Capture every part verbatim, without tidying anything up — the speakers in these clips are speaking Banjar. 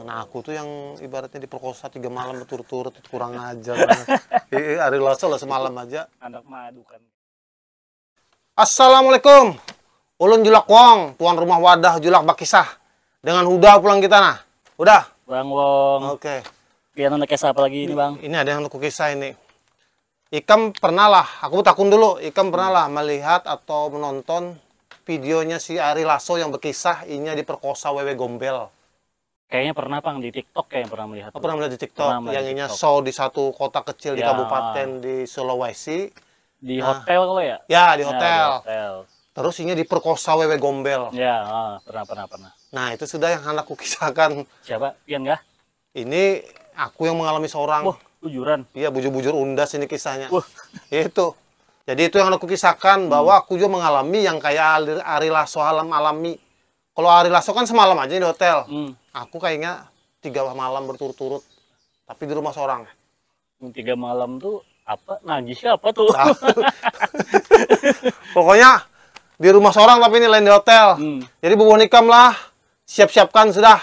Nah, aku tuh yang ibaratnya diperkosa tiga malam berturut-turut, kurang ajar. Eh, eh, Ari Lasso lah semalam aja. Anak madu kan. Assalamualaikum. Ulun Julak Wong, tuan rumah wadah Julak Bakisah. Dengan Huda pulang kita nah. Huda. Bang Wong. Oke. Pian ada kisah apa lagi ini, Bang? Ini ada yang aku kisah ini. Ikam pernah lah, aku takun dulu, ikam pernah lah melihat atau menonton videonya si Ari Lasso yang berkisah inya diperkosa wewe gombel? Kayaknya pernah, Bang, di TikTok kayak pernah melihat. Aku pernah melihat di TikTok, Pernah melihat yang di inya TikTok. show di satu kota kecil di Ya. Kabupaten di Sulawesi. Di Nah. Hotel kalo ya? Ya, di Ya, hotel. Hotel. Terus inya diperkosa wewe gombel. Ya, ah, pernah pernah pernah. Nah, itu sudah yang hendak kukisahkan. Siapa? Pian kah? Ini aku yang mengalami seorang. Wah, bujuran. Iya, bujur-bujur undas ini kisahnya. Wah. Itu. Jadi itu yang aku kisahkan bahwa aku juga mengalami yang kayak Ari, Ari Lasso alam alami. Kalau Ari Lasso kan semalam aja di hotel. Hmm. Aku kayaknya tiga malam berturut-turut, tapi di rumah seorang. Tiga malam tuh apa? Nagih apa tuh? Pokoknya di rumah seorang tapi ini lain di hotel. Hmm. Jadi bubuhan ikam lah, siap-siapkan sudah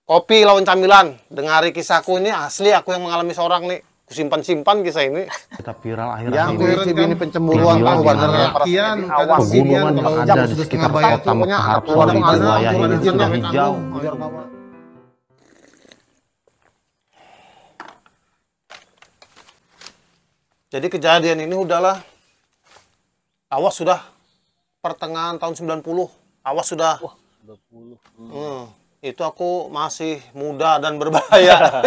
kopi lawan camilan. Dengari kisahku ini asli, aku yang mengalami seorang nih. Kusimpan-simpan kisah ini. Kita viral akhir Yang akhir aku ini. heran ini pencemburuan Video tahu di bener mana ya, para Kian ini kada awas sih, Pegunungan Kian, yang kalau ada jam di sudah sekitar setengah bayar kota pokoknya Mekah aku itu orang sudah alam hijau. orang Biar Cina tahu. Hijau. Jadi kejadian ini udahlah, awas sudah pertengahan tahun sembilan puluh, awas sudah. Wah, dua puluh. Hmm. Hmm, itu aku masih muda dan berbahaya.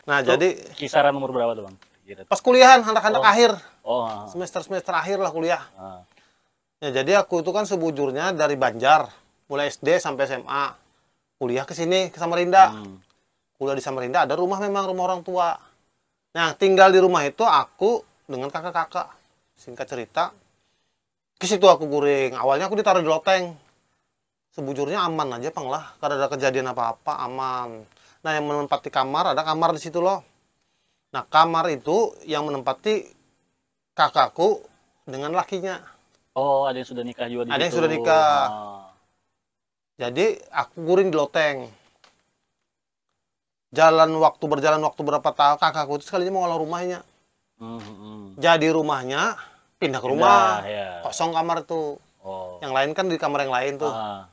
Nah, Itu jadi kisaran umur berapa tuh, Bang? Kira. Pas kuliahan, anak-anak Oh. akhir, Oh, ah, semester-semester akhir lah kuliah. ah. Ya, jadi aku itu kan sebujurnya dari Banjar, mulai S D sampai S M A. Kuliah ke sini, ke Samarinda. Hmm. Kuliah di Samarinda ada rumah, memang rumah orang tua. Nah, tinggal di rumah itu aku dengan kakak-kakak. Singkat cerita, ke situ aku guring. Awalnya aku ditaruh di loteng. Sebujurnya aman aja pang lah, kada ada kejadian apa-apa, aman. Nah, yang menempati kamar, ada kamar di situ loh. Nah, kamar itu yang menempati kakakku dengan lakinya. Oh, ada yang sudah nikah juga di Ada yang situ. sudah nikah. Ah. Jadi aku guring di loteng. Jalan waktu, berjalan waktu berapa tahun, kakakku itu sekalinya mau ngolah rumahnya. Hmm, hmm. Jadi rumahnya pindah ke rumah, Pindah, ya. Kosong kamar tuh. Oh. Yang lain kan di kamar yang lain tuh. Ah.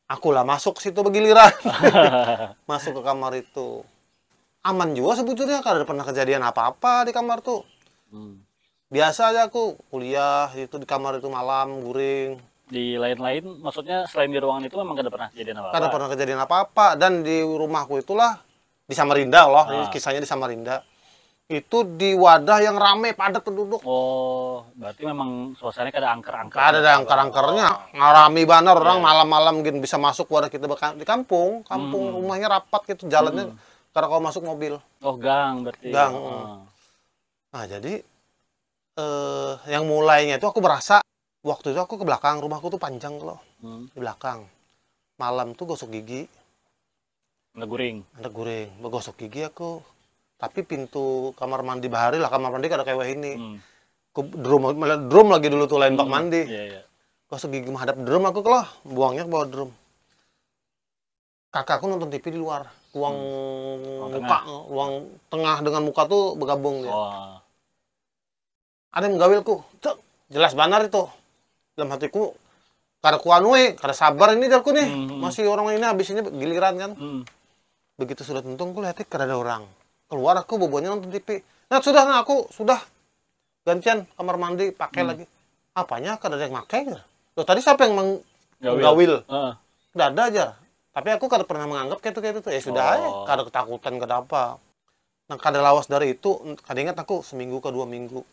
Aku lah masuk situ begiliran. Masuk ke kamar itu. Aman juga sebujurnya, kada pernah kejadian apa-apa di kamar tuh. Hmm. Biasa aja aku kuliah itu di kamar itu malam guring. Di lain-lain, maksudnya selain di ruangan itu memang kada pernah kejadian apa-apa. Kada pernah kejadian apa-apa, dan di rumahku itulah di Samarinda loh, ini Ah. kisahnya di Samarinda. Itu di wadah yang rame, padat penduduk. Oh, berarti memang suasananya kada angker-angker. Kada ada angker-angkernya, ngarami banar orang Ya. Malam-malam gin bisa masuk wadah kita beka- di kampung, kampung Hmm. Rumahnya rapat gitu, jalannya Hmm. kada kawa masuk mobil. Oh, gang berarti. Gang, Oh. hmm. Nah, jadi eh yang mulainya itu aku berasa waktu itu aku ke belakang, rumahku tuh panjang loh, Hmm. di belakang. Malam tuh gosok gigi, Nggak guring. ada guring, begosok gigi aku. Tapi pintu kamar mandi bahari lah, kamar mandi kada kayak ini. Hmm. Ku drum, drum lagi dulu tuh, lain bak Hmm. mandi. Iya, iya. Gosok gigi menghadap drum aku, kalau buangnya ke bawah drum. Kakakku nonton T V di luar, uang Ruang muka, uang tengah dengan muka tuh bergabung dia. Oh. Ada yang menggawilku, cek, jelas banar itu. Dalam hatiku, kada kuanui, kada sabar ini, jarku nih. Hmm, hmm. Masih orang ini, habis ini giliran kan. Hmm. Begitu sudah tuntung, aku lihat kada ada orang. Keluar aku, bubuhannya nonton T V. Nah, sudah, nah, aku sudah gantian kamar mandi, pakai Hmm. lagi. Apanya kada ada yang pakai? Loh, tadi siapa yang meng- Gawil. menggawil? Heeh. Kada ada aja. Tapi aku kada pernah menganggap kayak itu, kayak itu tuh. Ya sudah, Oh. eh, kada ketakutan, kada apa. Nah, kada lawas dari itu, kada ingat aku seminggu ke dua minggu.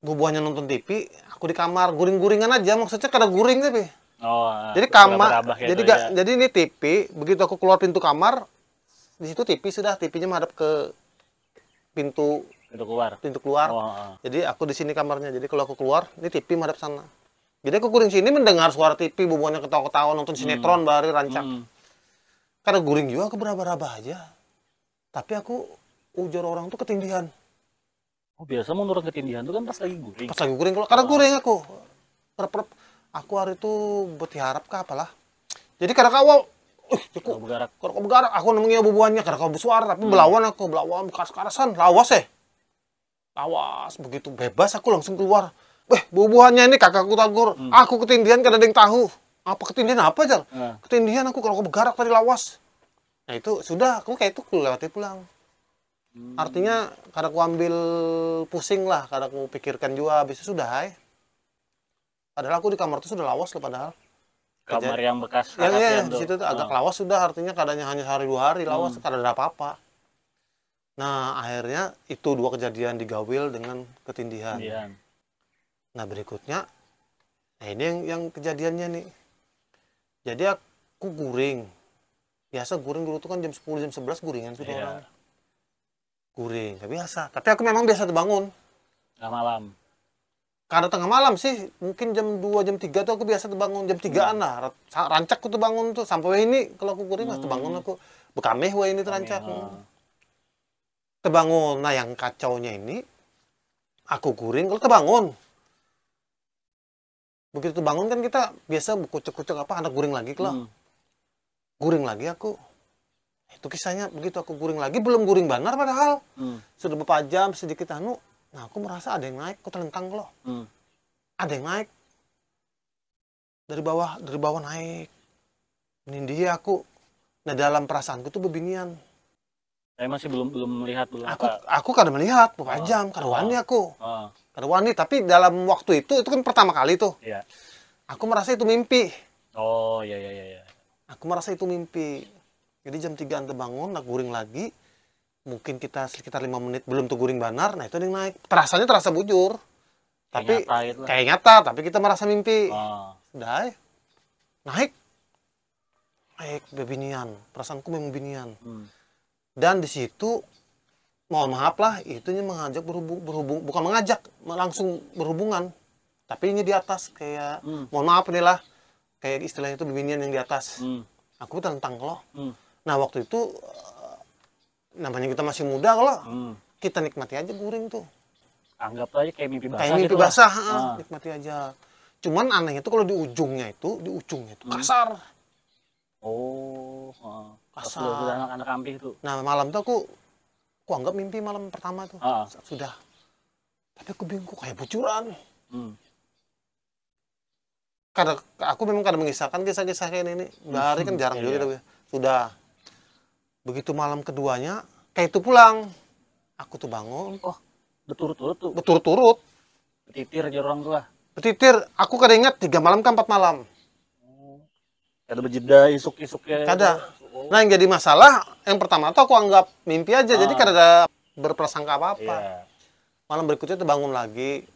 Bubuhannya nonton T V, aku di kamar guring-guringan aja, maksudnya kada guring tapi. Oh, ah, Jadi kamar, berabah-rabah kayak jadi itu gak, aja. Jadi ini T V, begitu aku keluar pintu kamar, di situ T V sudah, T V-nya menghadap ke pintu Pintu keluar. pintu keluar. Oh, ah. Jadi aku di sini kamarnya. Jadi kalau aku keluar, ini T V menghadap sana. Jadi aku guring sini mendengar suara T V, bubuhannya ketawa-ketawa nonton sinetron bahari rancak. Hmm. Kada guring juga, aku berabah-rabah aja. Tapi aku ujar orang tuh ketindihan. Oh, biasa mun orang ketindihan tuh kan pas lagi guring. Pas lagi guring, kalau kada guring aku. Perep-perep. Aku hari itu betiharap ke apalah. Jadi kada kawa Uh, aku, kada begarak, aku nang mengiau bubuhannya, kada kawa besuara, tapi hmm, belawan aku, belawan, karas-karasan, lawas eh. Lawas, begitu bebas aku langsung keluar. Weh, bubuhannya ini, kakakku tagur. Hmm. Aku ketindihan, kada ada yang tahu. Apa ketindihan apa, jar? Nah. Ketindihan aku, kada kawa begarak tadi, lawas. Nah, itu sudah, aku kayak itu, aku lewati pulang. Hmm. Artinya, kada aku ambil pusing lah, kada aku pikirkan jua, habis itu sudah ai. Padahal aku di kamar tuh sudah lawas loh padahal. Kamar yang bekas ya, ya, di situ tuh agak lawas sudah, artinya kadanya hanya sehari dua hari lawas, hmm, kada ada apa-apa. Nah, akhirnya itu dua kejadian digawil dengan ketindihan. Ketindihan. Nah, berikutnya, nah ini yang, yang kejadiannya nih. Jadi aku guring. Biasa guring dulu tuh kan jam sepuluh, jam sebelas guringan sudah orang. Guring, biasa. Tapi aku memang biasa terbangun. Tengah malam. Kada tengah malam sih, mungkin jam dua, jam tiga tuh aku biasa terbangun. Jam tigaan lah, rancak aku terbangun tuh. Sampai ini kalau aku guring lah terbangun aku. Bekamih wah ini tuh rancak. Terbangun. Nah, yang kacaunya ini, aku guring kalau terbangun. Begitu terbangun kan kita biasa kucek-kucek apa, handak guring lagi kalau. Hmm. Guring lagi aku. Itu kisahnya begitu aku guring lagi, belum guring banar padahal. Hmm. Sudah beberapa jam sedikit anu, nah aku merasa ada yang naik, aku telentang kalau. Hmm. Ada yang naik. Dari bawah, dari bawah naik. Nindihi aku. Nah, dalam perasaanku tuh bebinian. Saya masih belum, belum melihat dulu. Aku, aku kada melihat, beberapa jam, kada wani aku. Kada wani, tapi dalam waktu itu, itu kan pertama kali tuh. Iya. Aku merasa itu mimpi. Oh, iya, iya, iya, iya. Aku merasa itu mimpi. Jadi jam tigaan terbangun, nak guring lagi. Mungkin kita sekitar lima menit belum terguring banar, nah itu yang naik. Terasanya terasa bujur. Tapi kayak nyata gitu lah. Kayak nyata, tapi kita merasa mimpi. Ah. Sudah, eh. Naik. Naik bebinian. Perasaanku memang binian. Hmm. Dan di situ, mohon maaf lah, itunya mengajak berhubung, berhubung, bukan mengajak, langsung berhubungan. Tapi ini di atas, kayak, hmm, mohon maaf nih lah, kayak istilahnya itu bebinian yang di atas. Hmm. Aku tentang kalau. Hmm. Nah, waktu itu, eh, namanya kita masih muda kalau, hmm, kita nikmati aja guring tuh. Anggap aja kayak mimpi basah. Kayak mimpi gitu lah. Basah, heeh, ah, nikmati aja. Cuman anehnya tuh kalau di ujungnya itu, di ujungnya itu, hmm, kasar. Oh, heeh. Pas kasar. Udah, udah anak-anak ampih tuh. Nah, malam tuh aku, aku anggap mimpi malam pertama tuh. Ah. Sudah. Tapi aku bingung, kok kayak bujuran. Hmm. Kada, aku memang kada mengisahkan kisah-kisah kayak ini. Bahari kan jarang juga kita. Sudah. Begitu malam keduanya, kayak itu pulang. Aku tuh bangun. Oh, berturut-turut tuh? Berturut-turut. Betitir aja orang tua? Betitir, aku kada ingat, tiga malam ke empat malam. Oh. Kada berjeda isuk-isuknya? Kada. Oh. Nah, yang jadi masalah, yang pertama tuh aku anggap mimpi aja, jadi kada ada berprasangka apa-apa. Iya. Malam berikutnya tuh bangun lagi.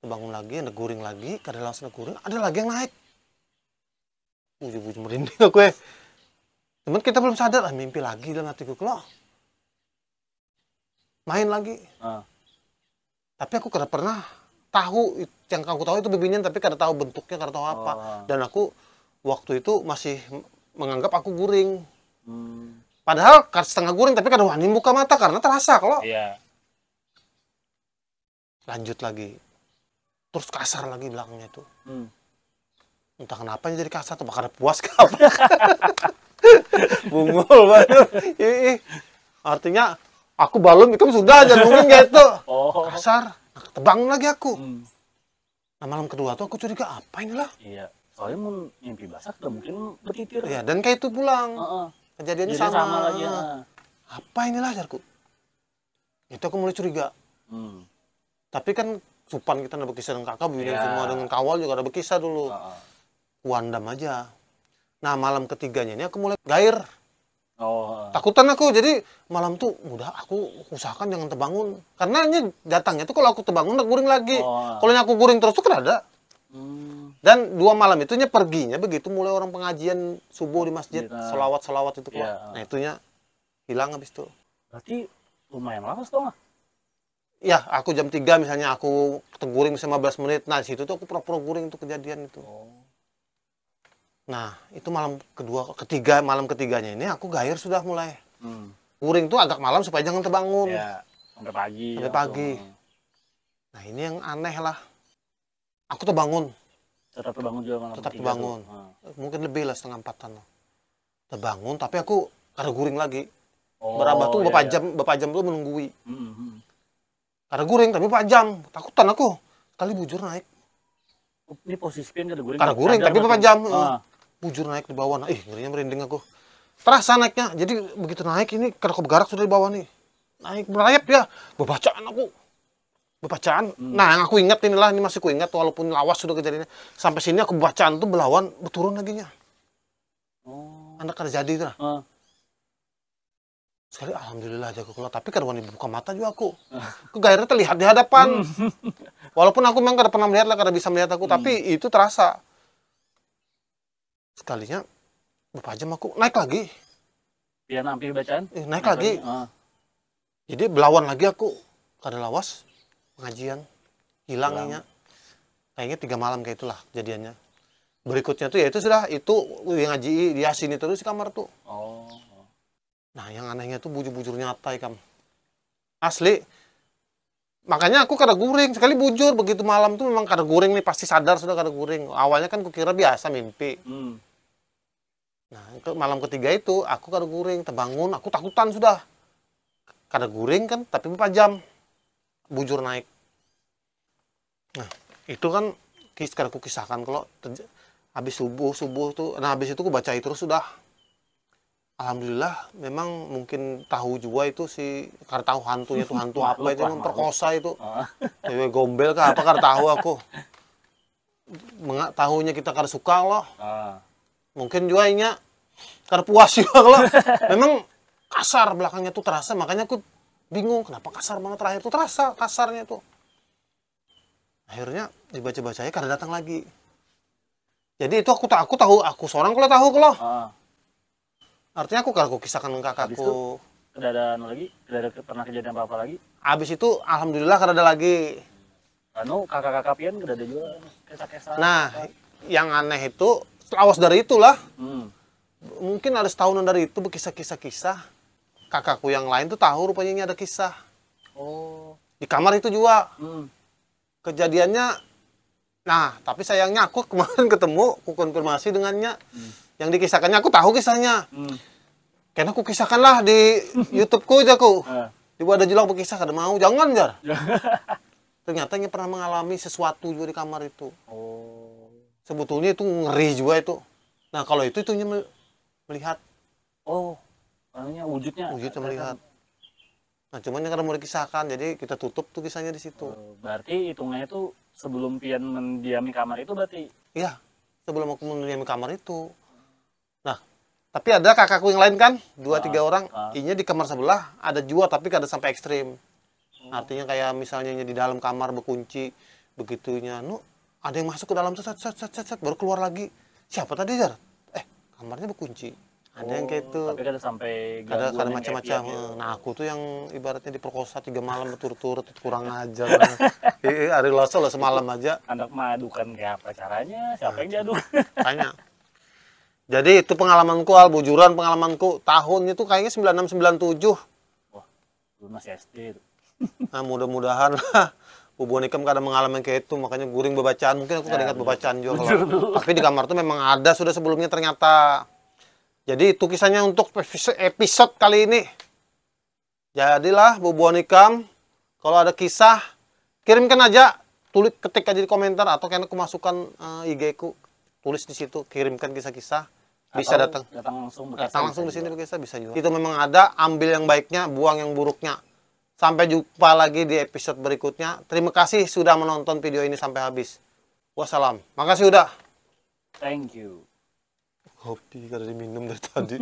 Terbangun lagi, ada guring lagi, kada lawas ada guring, ada lagi yang naik. Bujur-bujur merinding aku eh. Cuman kita belum sadar, ah, mimpi lagi dalam hatiku kalau. Main lagi. Ah. Tapi aku kada pernah tahu it-, yang aku tahu itu bebinian, tapi kada tahu bentuknya, kada tahu apa. Oh. Dan aku waktu itu masih menganggap aku guring. Hmm. Padahal ka-, setengah guring, tapi kada wani buka mata karena terasa kalau. Iya. Lanjut lagi. Terus kasar lagi belakangnya tuh. Hmm. Entah kenapa jadi kasar tuh, bakal puas ke apa. Bungul banget. Ih, ih. Artinya aku balum, ikam sudah aja mungkin gitu. Oh. Kasar. Nah, tebang lagi aku. Hmm. Nah, malam kedua tuh aku curiga, apa inilah? Iya. Soalnya mun mimpi basah, gak mungkin betitir. Iya, dan kayak itu pulang. Heeh. Kejadiannya sama. Jadi sama lagi, heeh. Apa inilah, jarku? Itu aku mulai curiga. Hmm. Tapi kan supan kita nang bekisah dengan kakak, bini semua dengan kawal juga ada bekisah dulu. Heeh. Kuandam aja. Nah, malam ketiganya ini aku mulai gair. Oh, heeh. Takutan aku, jadi malam tuh mudah aku usahakan jangan terbangun. Karena ini datangnya tuh kalau aku terbangun, aku guring lagi. Oh, heeh. Kalau ini aku guring terus tuh kan ada. Hmm. Dan dua malam itunya perginya begitu mulai orang pengajian subuh di masjid, iya, selawat-selawat itu kok. Iya. Nah, itunya hilang habis itu. Berarti lumayan lawas dong, ah? Ya, aku jam tiga misalnya, aku teguring bisa lima belas menit. Nah, di situ tuh aku pura-pura guring tuh kejadian itu. Oh. Nah, itu malam kedua, ketiga, malam ketiganya ini aku gair sudah mulai. Hmm. Guring tuh agak malam supaya jangan terbangun. Ya, sampai pagi. Sampai pagi. Nah, ini yang aneh lah. Aku terbangun. Tetap terbangun juga malam ketiga tuh. Tetap terbangun. Hmm. Mungkin lebih lah setengah empatan lah. Tebangun, tapi aku kada guring lagi. Oh, berabah tuh iya, berapa iya. Jam, berapa jam tuh menunggui. Hmm, hmm. Kada guring, tapi berapa jam. Takutan aku. Sekali bujur naik. Ini posisi pian kada guring. Kada guring, tapi berapa jam. Ah. Bujur naik di bawah. Nah, ih, ngerinya merinding aku. Terasa naiknya. Jadi begitu naik ini kada bergerak sudah di bawah nih. Naik merayap ya. Bebacaan aku. Bebacaan. Hmm. Nah, yang aku ingat inilah, ini masih ku ingat walaupun lawas sudah kejadiannya. Sampai sini aku bacaan tuh belawan beturun lagi nya. Oh. Anak kada jadi itu lah. Uh. Sekali alhamdulillah aja aku keluar, tapi kada wani buka mata juga aku. Aku gairnya terlihat di hadapan. Hmm. Walaupun aku memang kada pernah melihat lah, kada bisa melihat aku, hmm. Tapi itu terasa. Sekalinya berapa jam aku naik lagi. Pian ampih bacaan? Eh, naik, naik lagi. Lagi. Ah. Jadi belawan lagi aku, kada lawas pengajian, hilangnya. Kayaknya tiga malam kayak itulah kejadiannya. Berikutnya tuh ya itu sudah, itu yang ngaji di sini terus di kamar tuh. Oh. Nah, yang anehnya tuh bujur-bujur nyata ikam. Asli. Makanya aku kada guring. Sekali bujur begitu malam tuh memang kada guring nih, pasti sadar sudah kada guring. Awalnya kan kukira biasa mimpi. Hmm. Nah, ke malam ketiga itu aku kada guring, terbangun, aku takutan sudah. Kada guring kan, tapi berapa jam bujur naik. Nah, itu kan kis kada kukisahkan kalau habis subuh, subuh tuh. Nah, habis itu aku baca terus sudah. Alhamdulillah, memang mungkin tahu juga itu si, kada tahu hantunya tuh hantu apa itu, memperkosa itu. Cewek gombel kah apa kada tahu aku. Menga tahunya kita kada suka loh. Ah. Mungkin juga inya kada puas juga loh. Memang kasar belakangnya tuh terasa, makanya aku bingung kenapa kasar banget terakhir tuh, terasa kasarnya tuh. Akhirnya dibaca-bacanya kada datang lagi. Jadi itu aku tak aku tahu, aku seorang kalau tahu kalau. Ah. Artinya aku kalau aku kisahkan kakakku. Habis itu, kada ada anu lagi, kada ada pernah kejadian apa-apa lagi. Habis itu alhamdulillah kada ada lagi. Anu, kakak-kakak pian kada ada juga kisah-kisah. Nah, apa? Yang aneh itu lawas dari itulah. Hmm. Mungkin ada setahunan dari itu berkisah-kisah-kisah. Kakakku yang lain tuh tahu rupanya ini ada kisah. Oh. Di kamar itu juga. Hmm. Kejadiannya, nah, tapi sayangnya aku kemarin ketemu, aku konfirmasi dengannya. Hmm. Yang dikisahkannya aku tahu kisahnya. Hmm. Karena aku kisahkanlah di YouTube-ku aja ku. Uh. Ibu ada julak berkisah kada mau, jangan jar. Ternyata dia pernah mengalami sesuatu juga di kamar itu. Oh. Sebetulnya itu ngeri juga itu. Nah, kalau itu itunya melihat. Oh, anunya wujudnya. Wujudnya melihat. Nah, cuman yang kada mau dikisahkan, jadi kita tutup tuh kisahnya di situ. Oh, berarti hitungannya tuh sebelum pian mendiami kamar itu berarti? Iya, sebelum aku mendiami kamar itu. Nah, tapi ada kakakku yang lain kan, dua ah, tiga orang, ah. Inya di kamar sebelah ada juga tapi kada sampai ekstrim. Oh. Artinya kayak misalnya di dalam kamar berkunci begitunya, nu ada yang masuk ke dalam set set set set, set baru keluar lagi. Siapa tadi jar? Eh, kamarnya berkunci. Ada yang kayak itu. Oh, tapi kada sampai kada kada macam-macam. Nah, aku tuh yang ibaratnya diperkosa tiga malam berturut-turut, kurang ajar. Eh, hari Selasa lah semalam aja. Anak mengadukan kayak apa caranya? Siapa yang diadukan? Tanya. Jadi itu pengalamanku, Al, bujuran pengalamanku. Tahun itu kayaknya sembilan enam sembilan tujuh. Wah, belum masih S D itu. Nah, mudah-mudahan lah bubuhan ikam kada mengalami kayak itu, makanya guring bebacaan. Mungkin aku kada ingat bebacaan juga kalau. Tapi di kamar tuh memang ada sudah sebelumnya ternyata. Jadi itu kisahnya untuk episode kali ini. Jadilah bubuhan ikam, kalau ada kisah, kirimkan aja, tulis, ketik aja di komentar atau kena aku masukkan uh, I G ku, tulis di situ, kirimkan kisah-kisah, bisa datang. Datang langsung. Datang langsung di sini berkisah bisa juga. Itu memang ada, ambil yang baiknya, buang yang buruknya. Sampai jumpa lagi di episode berikutnya. Terima kasih sudah menonton video ini sampai habis. Wassalam. Makasih udah. Thank you. Kopi kada diminum dari tadi.